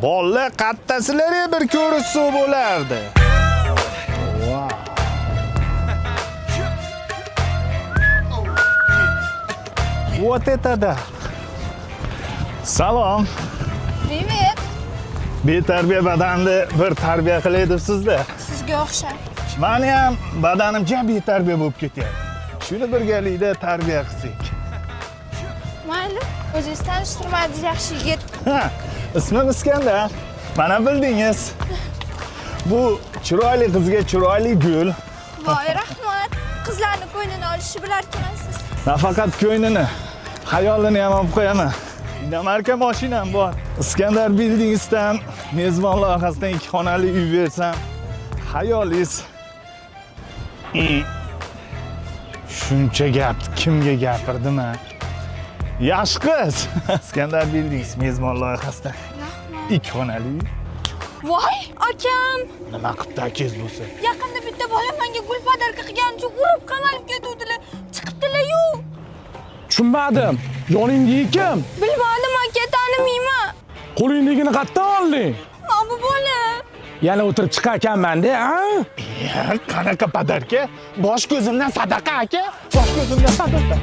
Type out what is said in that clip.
Bolalar qattasizlar, bir ko'rishsa bo'lardi. Wow. Вот это да. Salom. Привет. Betarbiya badanni bir tarbiya qilay debsiz-da. Sizga o'xshab. Mani ham badanim ja betarbiya bo'lib ketyapti. Shuni birgalikda tarbiya qilsak. Mayli, o'zingiz tanishtirmadingiz, yaxshi yigit. Ha, ismim Iskandar. Mana bildingiz. Bu chiroyli qizga chiroyli gul. Voy, rahmat. Qizlarni ko'nglini olishni bilarkansiz. Nafaqat ko'nglini, xayolini ham olib qo'yaman. Inomarka mashinam bor. Iskandar Buildings'dan mezbon loyihasidan 2 xonali uy bersam, xayolingiz. Shuncha gap kimga gapirdim a? Yaxshi qiz. Iskandar Buildings mezbon loyihasidan 2 xonali uy. Voy, akam. Nima qilibdi akangiz bo'lsa? Yaqinda bitta bola menga gul подарка qilgani uchun urib qamalib ketuvdilar. Chiqibdilar-yu. Tushunmadim. Yoningdagi kim? Bilmadim aka, tanimayman. Qo'lingdagini qayerdan olding? Mana bu bola. Yana o'tirib chiqarkanman-da, a? Ya, qanaqa подарка? Bosh ko'zimdan sadaqa aka. Bosh ko'zimdan sadaqa.